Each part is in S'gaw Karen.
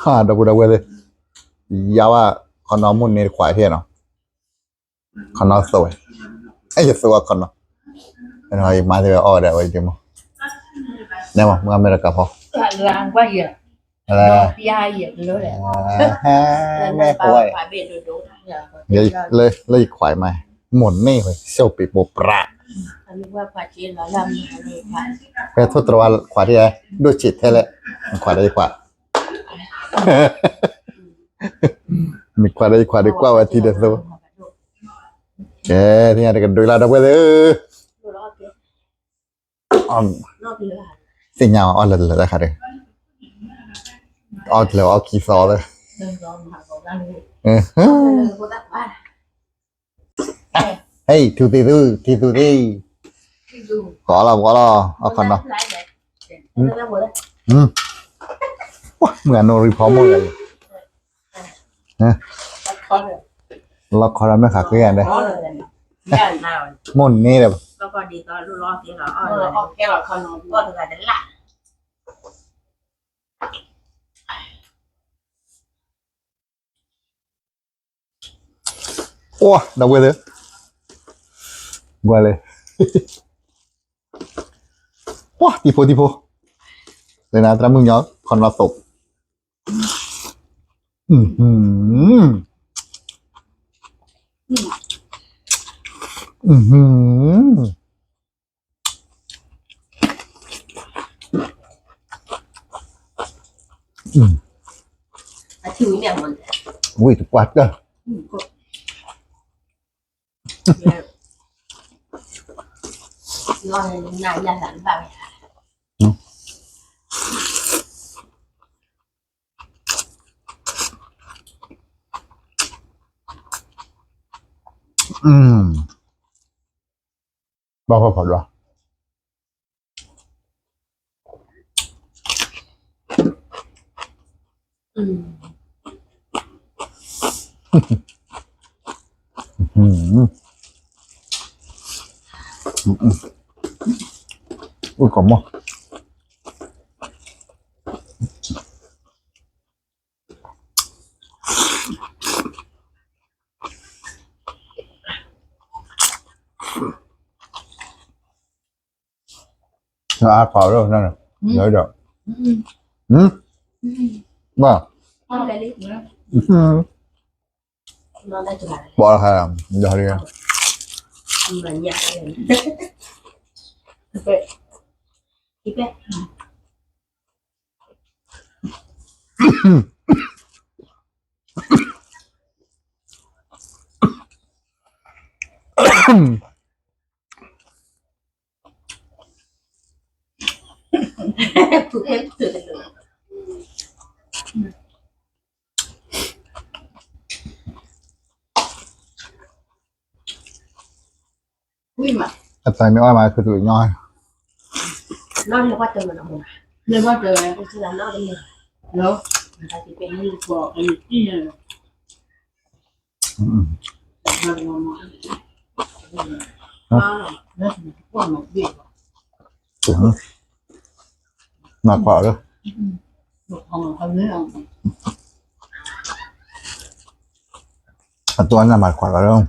ဒီပုၢ်ဒီဝဲၢ်သ့ၣ်, ယၤဘၣ် ခီနီၢ်မိၢ်န့ၢ်တခွးဟ့ၣ်နီၤ, ခီနီၢ်သိးဝဲ, အဲ ယသိးဝဲခီနီၢ်, ယမါသ့ၣ်ဝဲအီၣ်ဝဲဒၣ်ဝဲယမါ, နဲမ့ၢ်အမဲရကၤဖီ, လၢယခွးမး, မိၢ်န့ၢ်ဝဲ ဆိပ့ၤပိပြး, ဖဲထိၣ်တရဝါခွးဒ်, ဒိၣ်ဆံးထဲလဲၣ်, ခွးဒီးယခွး မ့ၢ်ခွးဒီးယခွးဒီးကွၢ်ဝဲထံဒီးသိး, ကဲ သ့ၣ်ညါတကဒုလၢဒီပုၢ်ဝဲၢ်သ့ၣ်ဧၢ, သ့ၣ်ညါအီၣ်လၢလၢတၢ်ခါဒီး, အီၣ်တလၢအီၣ်ခံသီသၢ, ဟဲ ထူသ့ၣ်သူ ထံသူသ့ၣ်, ပှၤလီၤ ပှၤလီၤ အခီနီၤ, မုၢ်အနိရံဖီမိၢ်ဂၤလံ, လီခီဒီးမ့ၢ်ဃးဃ့ယၤဒဲး, မိၢ်န့ၢ်ဒီး, အိၣ် ဒီပုၢ်ဝဲၢ်သ့ၣ်, ကွၢ်လဲၣ်, အိၣ် တံၤဖိတံၤဖိ, လၢနၤသရၣ်မုၣ်ညီ ခီနီၢ်သိး, ဝံၢ်တပှၢ်တၢၢ်, ဘၣ်ဖီၣ်ဖီၣ်ဒွး, အိၣ်ကီးမီၢ် အါခီလၢနၤ, ဒီး, ဘၣ်, ပှၤခါ, ဒီး, အတၢ်မ့ၢ်အီၣ်မး ခုတူၢ်ညီ, မၤခွါလၢ, အတိၢ်နၢ်မၤခွါလၢ,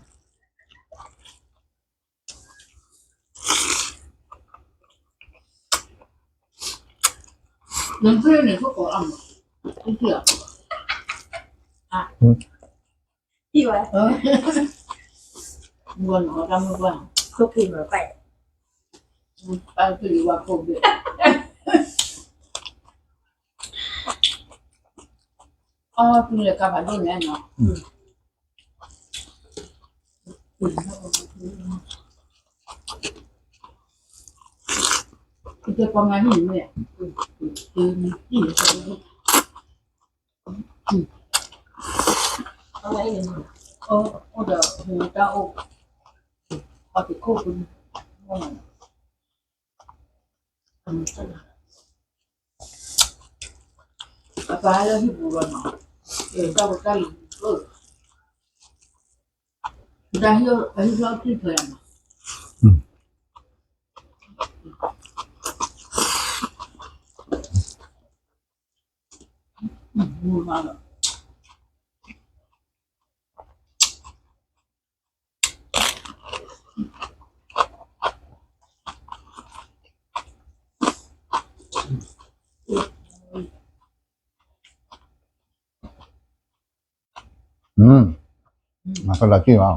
မၤကလီၤကံၢ်မး,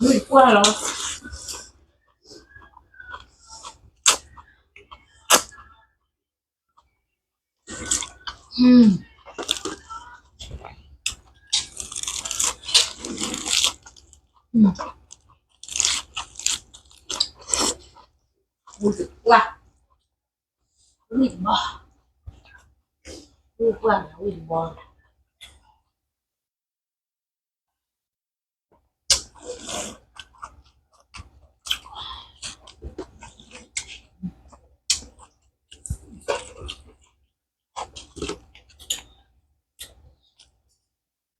ဟိဒၣ်လံ, ဝံၤမး, ဝံၤမး, ဝံၤကွၢ်လီၤ. ဝံၤတကွၢ်, ဝံၤတဘီ, ဝံၤတကွၢ်,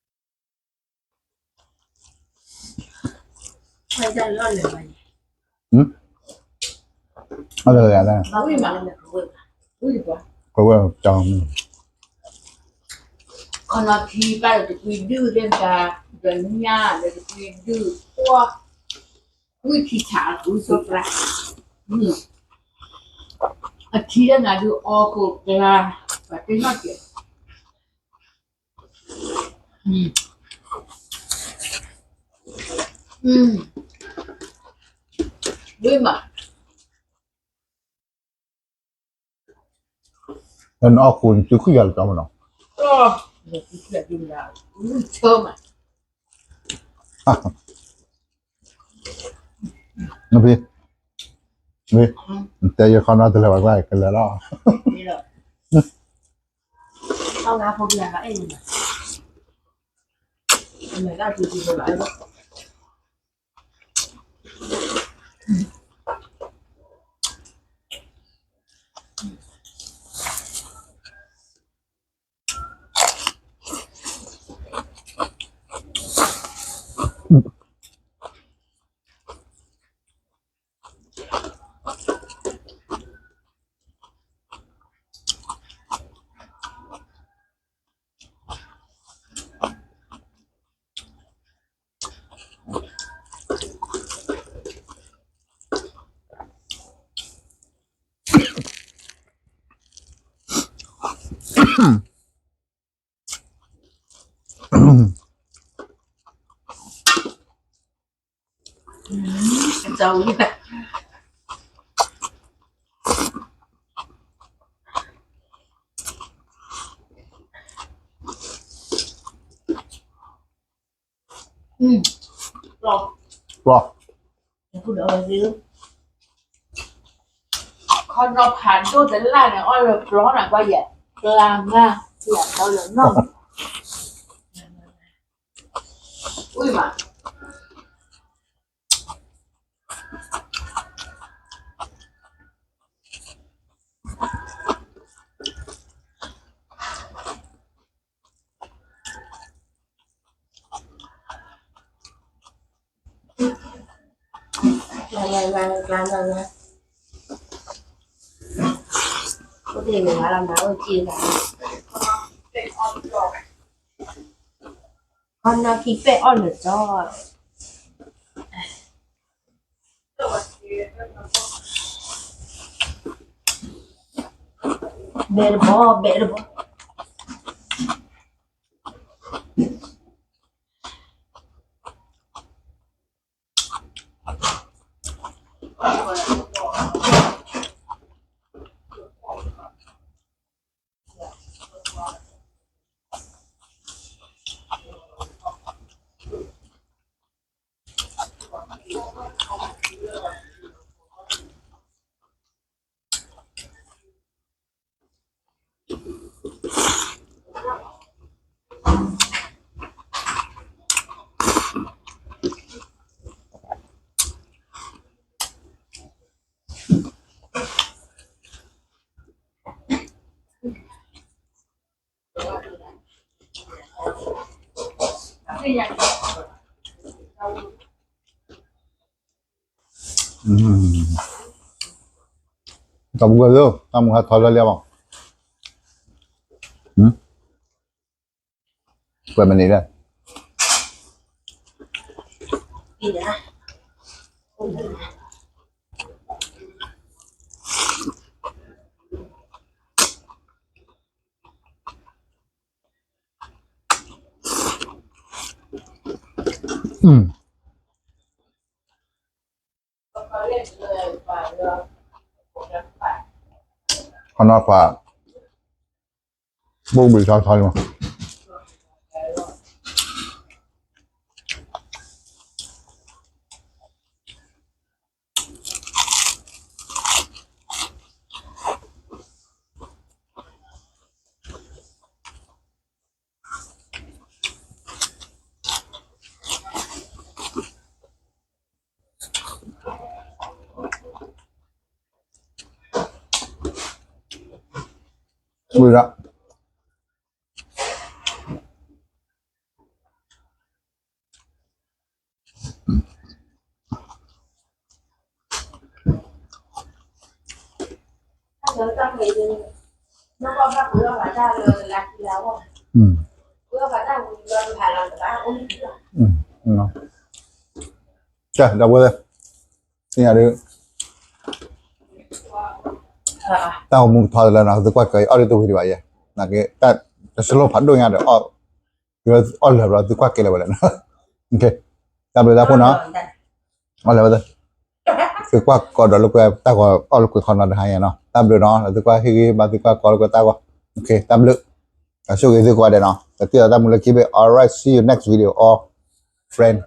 ဝံၤတဘီ. အဝဲ ကဝဲၢ်ကၠီ ခီနီၤထံပၢ်ဒီးတကွံဒုၣ်သ့ၣ်တၢ်, ဒီးညၣ်ဒီးတကွံဒုၣ်, ကွၢ်, ဝံၣ်ထံဆးအကူစီပြး, အထံလၢနၤဒုးအီၣ်ကိးကျါ, ပှၤတ့ၢ်နီၣ်ကဲး. ဝံၤမး, နအီၣ်ဃူန့ၣ် စုခံဂၤလၢကၠီမးနီၤ, ဆၢမး, နဖံ, နဖံ, နတဲယခီနီတလဲၤဘၣ်ကျါ ကလဲၤလီၤ. ခီနီဖးဒိၣ်တလၣ်န့ၣ် အီၣ်လၢပျီနၤကွၢ်ယဲ, ကျါမး, ယၤတီလၢနီၢ်, ဝံၤမး. ခီနီၢ်ခံပဲၣ်အီၣ်လၢာ်ကၠီ, ဘဲတဘီ, ဘဲတဘီ. ဝဲ တၢ်မူဂၤသ့ၣ် တၢ်မူဟးထီၣ်လၢလံမး, ကွဲးမနုၤလဲၣ်. ခီနီၢ်ခွါ ဘိၣ်ဘုးထီထီလံမး. ဝံၤလီၤ. ကဲ ဒီပုၢ်ဝဲၢ်သ့ၣ်, သ့ၣ်ညါဒုး တၢ်ဂီၤမူကထီတလၢနီၤ, သုကွၢ်က့ၤအီၣ်ဒ်တဝံၤဒံးဘၣ်ယဲ, နာ်က့ တၢ်တစလိၣ်ဖးဒိၣ်ညါဒီး အီၣ်လၢာ်ဘျီ သုကွၢ်က့ၤလၢၤဝဲလဲၣ်နီၤ. တၢ်ဘျုးတၢ်ဖှိၣ်နီၤ, အီၣ်လၢာ်ဝဲသ့ၣ်, သုကွၢ်ကီးဒီးလိာ်ကွဲတၢ်ဂီၤအီၣ်လိာ်ကွဲခီနီၤတဟါညါနီၤ, တၢ်ဘျုးနီၤ, လၢသုကွၢ်ဟ့ၣ်ဂံၢ်ဘါသုကွၢ်ကီးလိာ်ကွဲတၢ်ဂီၤ, တၢ်ဘျုး, တၢ်ဆိၣ်ဂ့ၤသုကိးဂၤဒဲးနီၤ, တၢ်တံၢ်ဒီးတၢ်မူလၢခံဘ့ၣ်, alright, see you next video, all friend.